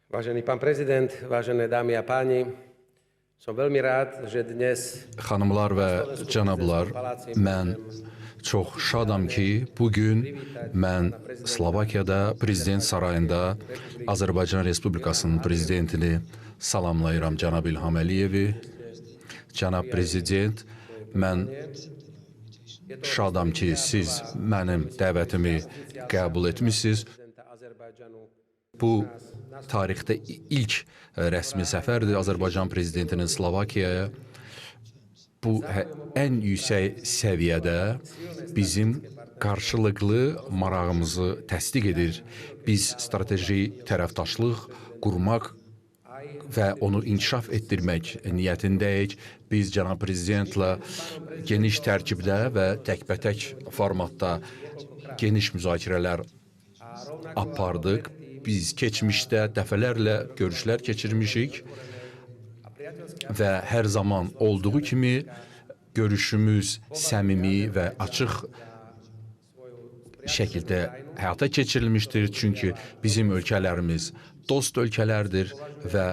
Vážený pán prezident, vážené dámy a páni, som veľmi rád, že dnes Xanımlar və cənablar, mən çox şadam ki, bugün mən Slovakiyada Prezident Sarayında Azərbaycan Respublikasının prezidentini salamlayıram, cənab İlham Əliyevi. Cənab prezident, mən şadam ki, siz mənim dəvətimi qəbul etmişsiniz. Bu tarixdə ilk rəsmi səfərdir Azərbaycan prezidentinin Slovakiyaya. Bu ən yüksək səviyyədə bizim qarşılıqlı marağımızı təsdiq edir. Biz strateji tərəfdaşlıq qurmaq və onu inkişaf etdirmək niyyətindəyik. Biz cənab prezidentlə geniş tərkibdə və təkbətək formatda geniş müzakirələr apardıq. Biz keçmişdə dəfələrlə görüşlər keçirmişik və hər zaman olduğu kimi görüşümüz səmimi və açıq şəkildə həyata keçirilmişdir. Çünki bizim ölkələrimiz dost ölkələrdir və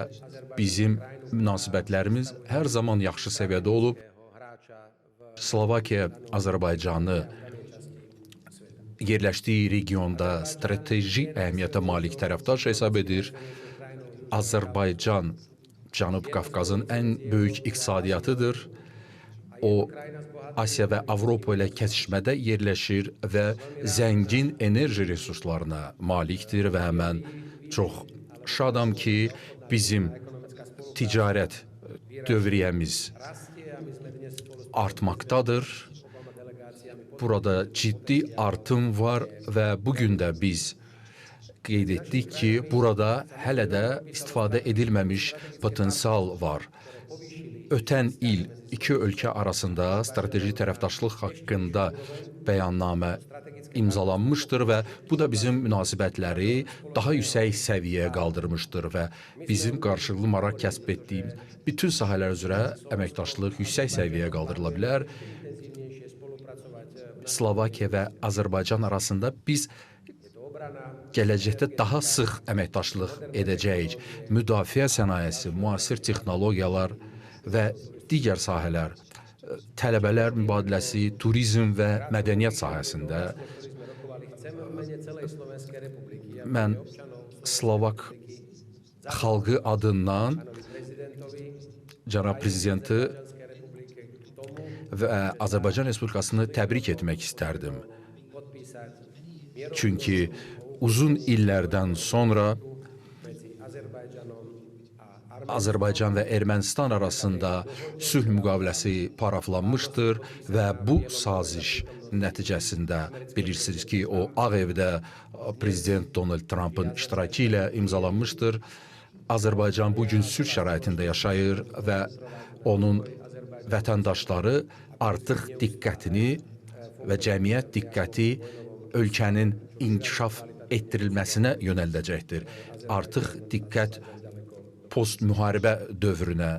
bizim münasibətlərimiz hər zaman yaxşı səviyyədə olub. Slovakiya Azərbaycanı yerləşdiyi regionda strateji əhəmiyyətə malik tərəfdaş hesab edir. Azərbaycan Cənub Qafqazın ən böyük iqtisadiyyatıdır. O, Asiya və Avropa ilə kəsişmədə yerləşir və zəngin enerji resurslarına malikdir və mən çox şadam ki, bizim ticarət dövriyyəmiz artmaqdadır. Burada ciddi artım var və bugün də biz qeyd etdik ki, burada hələ də istifadə edilməmiş potensial var. Ötən il iki ölkə arasında strateji tərəfdaşlıq haqqında bəyannamə imzalanmışdır və bu da bizim münasibətləri daha yüksək səviyyəyə qaldırmışdır və bizim qarşılıqlı maraq kəsb etdiyimiz bütün sahələr üzrə əməkdaşlıq yüksək səviyyəyə qaldırıla bilər. Slovakiya və Azərbaycan arasında biz gələcəkdə daha sıx əməkdaşlıq edəcəyik. Müdafiə sənayesi, müasir texnologiyalar və digər sahələr, tələbələr mübadiləsi, turizm və mədəniyyət sahəsində mən Slovak xalqı adından cənab prezidenti və Azərbaycan Respublikasını təbrik etmək istərdim. Çünki uzun illərdən sonra Azərbaycan və Ermənistan arasında sülh müqaviləsi paraflanmışdır və bu saziş nəticəsində bilirsiniz ki, o Ağ Evdə Prezident Donald Trumpın iştirakı ilə imzalanmışdır. Azərbaycan bugün sülh şəraitində yaşayır və onun vətəndaşları artıq diqqətini və cəmiyyət diqqəti ölkənin inkişaf etdirilməsinə yönəldəcəkdir. Artıq diqqət post-müharibə dövrünə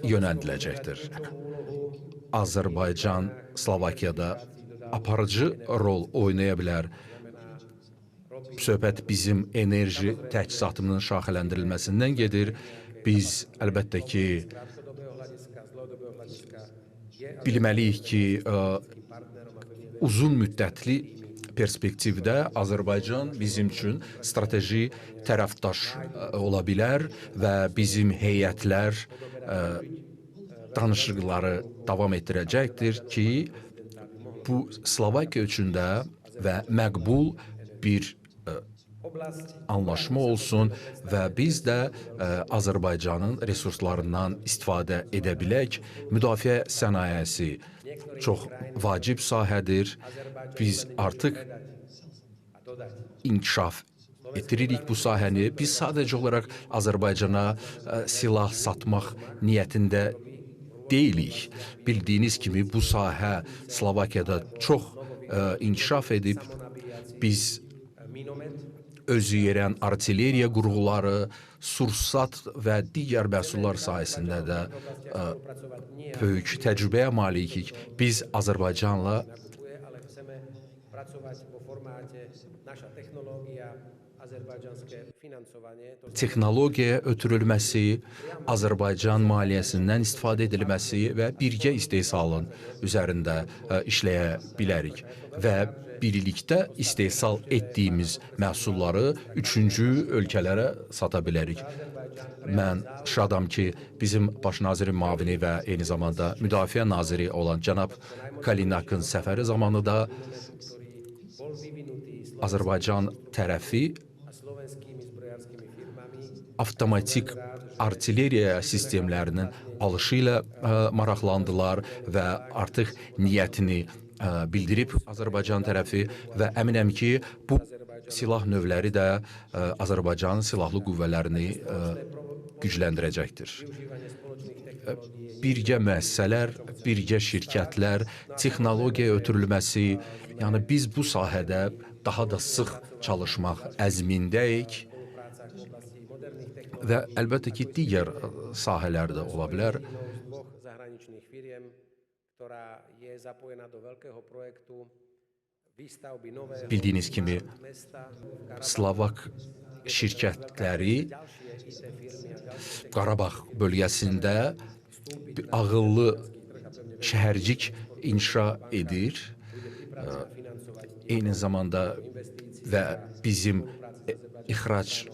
yönəldiləcəkdir. Azərbaycan Slovakiyada aparıcı rol oynaya bilər. Söhbət bizim enerji təchizatının şaxələndirilməsindən gedir. Biz əlbəttə ki, bilməliyik ki, uzun müddətli perspektivdə Azərbaycan bizim üçün strateji tərəfdaş ola bilər və bizim heyətlər danışıqları davam etdirəcəkdir ki, bu Slovakiya üçün də və məqbul bir anlaşma olsun və biz də Azərbaycanın resurslarından istifadə edə bilək. Müdafiə sənayesi çox vacib sahədir. Biz artıq inkişaf etdiririk bu sahəni. Biz sadəcə olaraq Azərbaycana silah satmaq niyyətində deyilik. Bildiyiniz kimi bu sahə Slovakiyada çox inkişaf edib. Biz özü yerən artilleriya qurğuları, sursat və digər məhsullar sahəsində də böyük təcrübəyə malikik. Biz Azərbaycanla Texnologiya ötürülməsi, Azərbaycan maliyyəsindən istifadə edilməsi və birgə istehsalın üzərində işləyə bilərik və birlikdə istehsal etdiyimiz məhsulları üçüncü ölkələrə sata bilərik. Mən şadam ki, bizim baş nazirin müavini və eyni zamanda müdafiə naziri olan cənab Kalinakın səfəri zamanı da Azərbaycan tərəfi avtomatik artilleriya sistemlərinin alışı ilə maraqlandılar və artıq niyyətini bildirib Azərbaycan tərəfi və əminəm ki, bu silah növləri də Azərbaycan silahlı qüvvələrini gücləndirəcəkdir. Birgə müəssisələr, birgə şirkətlər, texnologiya ötürülməsi, yəni biz bu sahədə daha da sıx çalışmaq əzmindəyik və əlbəttə ki, digər sahələr də ola bilər. Bildiyiniz kimi, Slovak şirkətləri Qarabağ bölgəsində bir ağıllı şəhərcik inşa edir. Eyni zamanda və bizim ixrac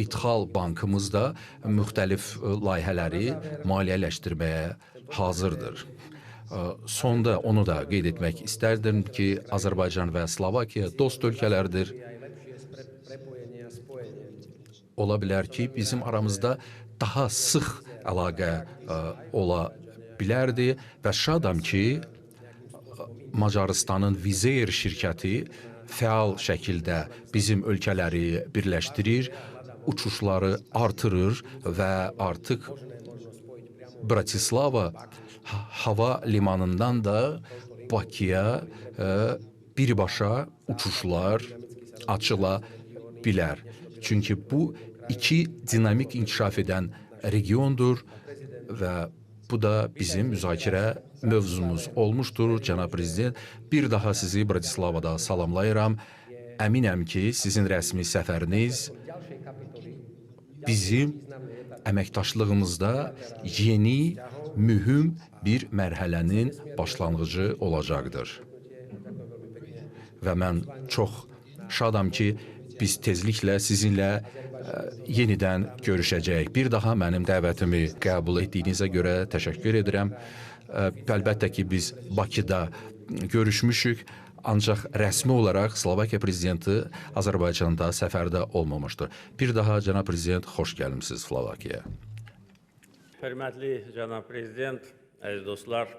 İdxal bankımız da müxtəlif layihələri maliyyələşdirməyə hazırdır. Sonda onu da qeyd etmək istərdim ki, Azərbaycan və Slovakiya dost ölkələrdir. Ola bilər ki, bizim aramızda daha sıx əlaqə ola bilərdi və şadam ki, Macarıstanın Wizz Air şirkəti fəal şəkildə bizim ölkələri birləşdirir, uçuşları artırır və artıq Bratislava hava limanından da Bakıya birbaşa uçuşlar açıla bilər. Çünki bu iki dinamik inkişaf edən regiondur və bu da bizim müzakirə mövzumuz olmuşdur. Cənab Prezident, bir daha sizi Bratislavada salamlayıram. Əminəm ki, sizin rəsmi səfəriniz bizim əməkdaşlığımızda yeni, mühüm bir mərhələnin başlanğıcı olacaqdır. Və mən çox şadam ki, biz tezliklə sizinlə yenidən görüşəcəyik. Bir daha mənim dəvətimi qəbul etdiyinizə görə təşəkkür edirəm. Əlbəttə ki, biz Bakıda görüşmüşük, ancaq rəsmi olaraq Slovakiya prezidenti Azərbaycanda səfərdə olmamışdır. Bir daha, cənab prezident, xoş gəlmisiniz Slovakiyaya. Hörmətli cənab prezident, əziz dostlar,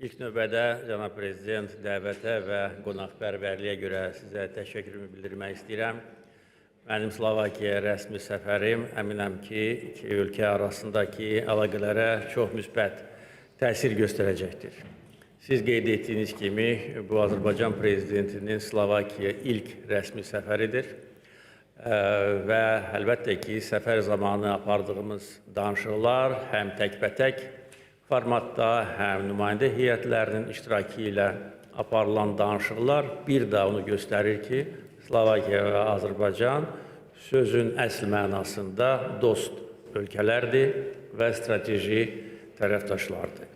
ilk növbədə cənab prezident dəvətə və qonaqpərvərliyə görə sizə təşəkkürümü bildirmək istəyirəm. Mənim Slovakiyaya rəsmi səfərim, əminəm ki, iki ölkə arasındakı əlaqələrə çox müsbət təsir göstərəcəkdir. Siz qeyd etdiyiniz kimi, bu Azərbaycan prezidentinin Slovakiyaya ilk rəsmi səfəridir və əlbəttə ki, səfər zamanı apardığımız danışıqlar həm təkbətək formatda, həm nümayəndə heyətlərinin iştirakı ilə aparılan danışıqlar bir daha onu göstərir ki, Slovakiya və Azərbaycan sözün əsl mənasında dost ölkələrdir və strateji tərəfdaşlardır.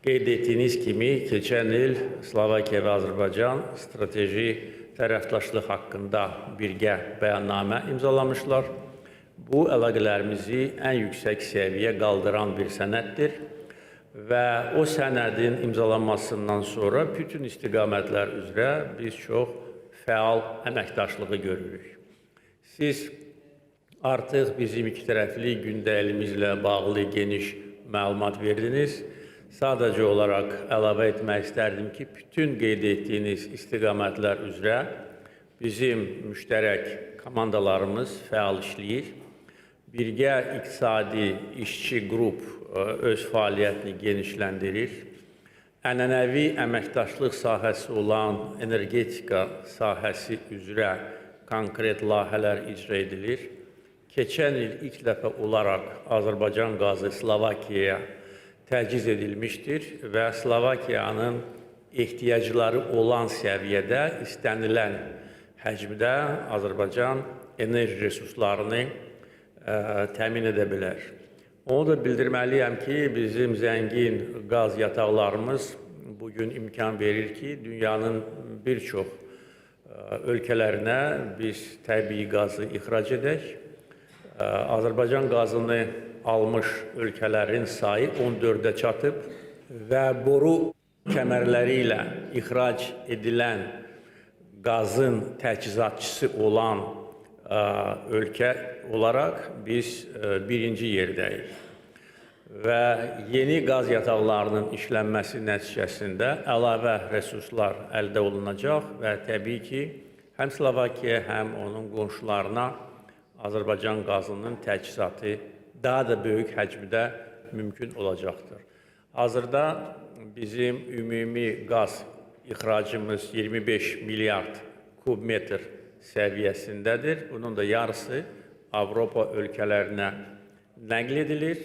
Qeyd etdiyiniz kimi, keçən il Slovakiya və Azərbaycan strateji tərəfdaşlıq haqqında birgə bəyannamə imzalamışlar. Bu, əlaqələrimizi ən yüksək səviyyə qaldıran bir sənəddir və o sənədin imzalanmasından sonra bütün istiqamətlər üzrə biz çox fəal əməkdaşlığı görürük. Siz artıq bizim iki tərəfli gündəliyimizlə bağlı geniş məlumat verdiniz. Sadəcə olaraq əlavə etmək istərdim ki, bütün qeyd etdiyiniz istiqamətlər üzrə bizim müştərək komandalarımız fəal işləyir. Birgə iqtisadi işçi qrup öz fəaliyyətini genişləndirir. Ənənəvi əməkdaşlıq sahəsi olan energetika sahəsi üzrə konkret layihələr icra edilir. Keçən il ilk dəfə olaraq Azərbaycan qazı Slovakiyaya təchiz edilmişdir və Slovakiyanın ehtiyacları olan səviyyədə istənilən həcmdə Azərbaycan enerji resurslarını təmin edə bilər. Onu da bildirməliyəm ki, bizim zəngin qaz yataqlarımız bugün imkan verir ki, dünyanın bir çox ölkələrinə biz təbii qazı ixrac edək. Azərbaycan qazını almış ölkələrin sayı 14-ə çatıb və boru kəmərləri ilə ixrac edilən qazın təchizatçısı olan ölkə olaraq biz birinci yerdəyik. Və yeni qaz yataqlarının işlənməsi nəticəsində əlavə resurslar əldə olunacaq və təbii ki, həm Slovakiya, həm onun qonşularına Azərbaycan qazının təchizatı daha da böyük həcmdə mümkün olacaqdır. Hazırda bizim ümumi qaz ixracımız 25 milyard kub metr səviyyəsindədir. Bunun da yarısı Avropa ölkələrinə nəql edilir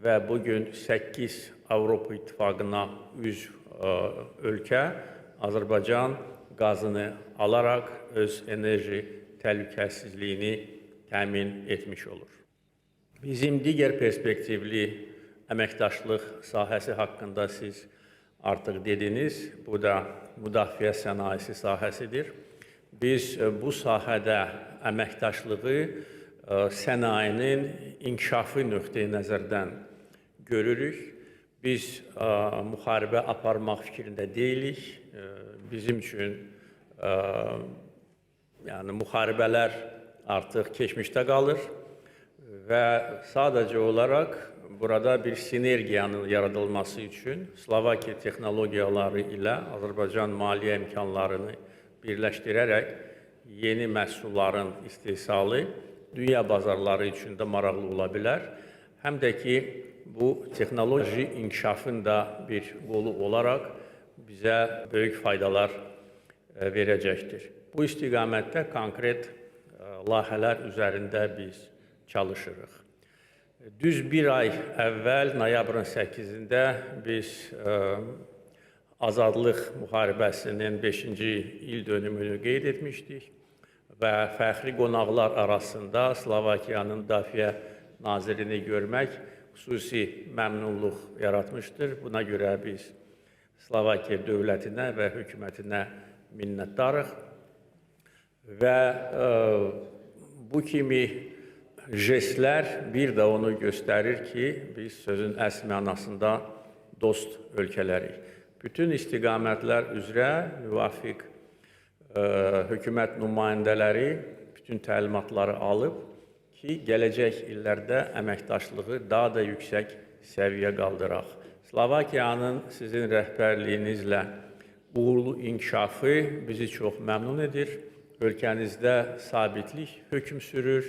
və bugün 8 Avropa İttifaqına üzv ölkə Azərbaycan qazını alaraq öz enerji təhlükəsizliyini təmin etmiş olur. Bizim digər perspektivli əməkdaşlıq sahəsi haqqında siz artıq dediniz. Bu da müdafiə sənayesi sahəsidir. Biz bu sahədə əməkdaşlığı sənayenin inkişafı nöqteyi nəzərdən görürük. Biz müharibə aparmaq fikrində deyilik. Bizim üçün yəni müharibələr artıq keçmişdə qalır və sadəcə olaraq burada bir sinergiyanın yaradılması üçün Slovakiya texnologiyaları ilə Azərbaycan maliyyə imkanlarını birləşdirərək yeni məhsulların istehsalı dünya bazarları üçün də maraqlı ola bilər. Həm də ki, bu texnoloji inkişafın da bir qolu olaraq bizə böyük faydalar verəcəkdir. Bu istiqamətdə konkret layihələr üzərində biz çalışırıq. Düz bir ay əvvəl, noyabrın 8-də biz Azadlıq müharibəsinin 5-ci il dönümünü qeyd etmişdik və fəxri qonaqlar arasında Slovakiyanın Müdafiə Nazirini görmək xüsusi məmnunluq yaratmışdır. Buna görə biz Slovakiya dövlətinə və hökumətinə minnətdarıq və bu kimi jestlər bir də onu göstərir ki, biz sözün əsl mənasında dost ölkələrik. Bütün istiqamətlər üzrə müvafiq hökumət nümayəndələri bütün təlimatları alıb ki, gələcək illərdə əməkdaşlığı daha da yüksək səviyyə qaldıraq. Slovakiyanın sizin rəhbərliyinizlə uğurlu inkişafı bizi çox məmnun edir. Ölkənizdə sabitlik hökm sürür,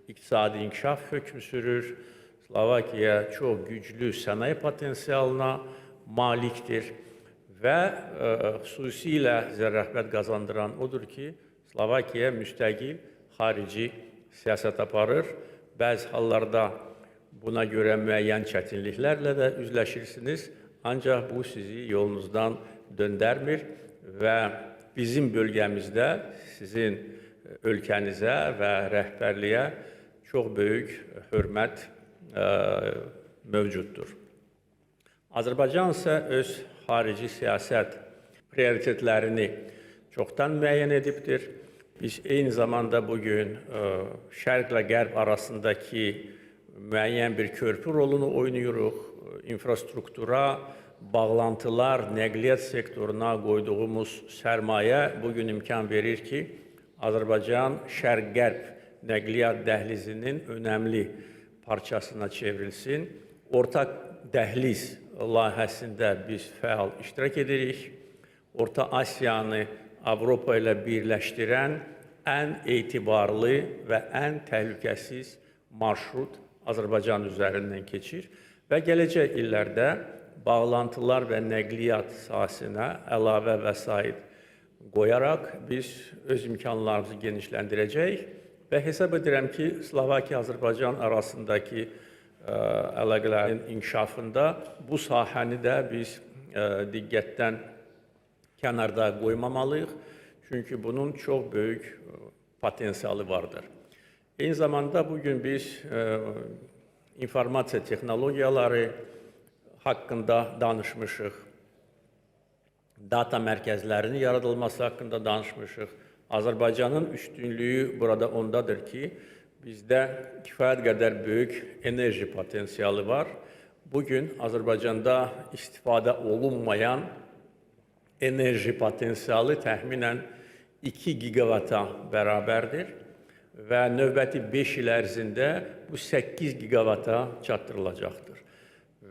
iqtisadi inkişaf hökm sürür. Slovakiya çox güclü sənaye potensialına malikdir və xüsusilə bizə rəğbət qazandıran odur ki, Slovakiya müstəqil xarici siyasət aparır. Bəzi hallarda buna görə müəyyən çətinliklərlə də üzləşirsiniz, ancaq bu sizi yolunuzdan döndərmir və bizim bölgəmizdə sizin ölkənizə və rəhbərliyə çox böyük hörmət mövcuddur. Azərbaycan isə öz xarici siyasət prioritetlərini çoxdan müəyyən edibdir. Biz eyni zamanda bugün Şərqlə Qərb arasındakı müəyyən bir körpü rolunu oynayırıq. İnfrastruktura, bağlantılar, nəqliyyat sektoruna qoyduğumuz sərmayə bugün imkan verir ki, Azərbaycan Şərq-Qərb nəqliyyat dəhlizinin önəmli parçasına çevrilsin. Orta dəhliz layihəsində biz fəal iştirak edirik. Orta Asiyanı Avropa ilə birləşdirən ən etibarlı və ən təhlükəsiz marşrut Azərbaycan üzərindən keçir və gələcək illərdə bağlantılar və nəqliyyat sahəsinə əlavə vəsait qoyaraq biz öz imkanlarımızı genişləndirəcəyik və hesab edirəm ki, Slovakiya-Azərbaycan arasındakı əlaqələrin inkişafında bu sahəni də biz diqqətdən kənarda qoymamalıyıq. Çünki bunun çox böyük potensialı vardır. Eyni zamanda bugün biz informasiya texnologiyaları haqqında danışmışıq. Data mərkəzlərinin yaradılması haqqında danışmışıq. Azərbaycanın üstünlüyü burada ondadır ki, bizdə kifayət qədər böyük enerji potensialı var. Bugün Azərbaycanda istifadə olunmayan enerji potensialı təxminən 2 gigavata bərabərdir və növbəti 5 il ərzində bu 8 gigavata çatdırılacaqdır.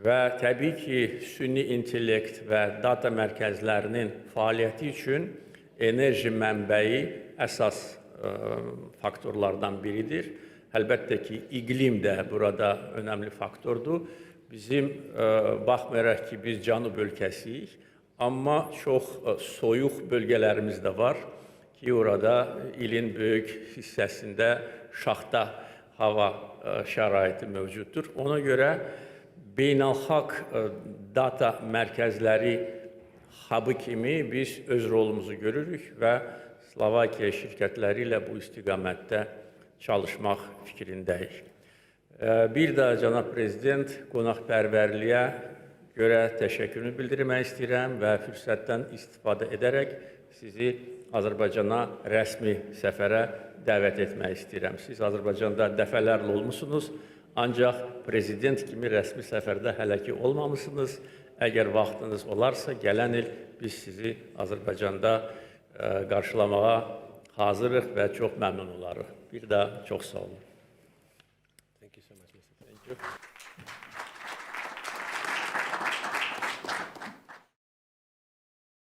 Və təbii ki, süni intellekt və data mərkəzlərinin fəaliyyəti üçün enerji mənbəyi əsas faktorlardan biridir. Əlbəttə ki, iqlim də burada önəmli faktordur. Bizim baxmayaraq ki, biz cənub ölkəsiyik, amma çox soyuq bölgələrimiz də var ki, orada ilin böyük hissəsində şaxta hava şəraiti mövcuddur. Ona görə beynəlxalq data mərkəzləri hub'ı kimi biz öz rolumuzu görürük və Slovakiya şirkətləri ilə bu istiqamətdə çalışmaq fikrindəyik. Bir daha cənab prezident, qonaqpərvərliyə görə təşəkkürümü bildirmək istəyirəm və fürsətdən istifadə edərək sizi Azərbaycana rəsmi səfərə dəvət etmək istəyirəm. Siz Azərbaycanda dəfələrlə olmusunuz, ancaq prezident kimi rəsmi səfərdə hələ ki olmamışsınız. Əgər vaxtınız olarsa, gələn il biz sizi Azərbaycanda qarşılamağa hazırıq və çox məmnun olarıq. Bir daha çox sağ olun. Thank you so much, Mr. Thank you.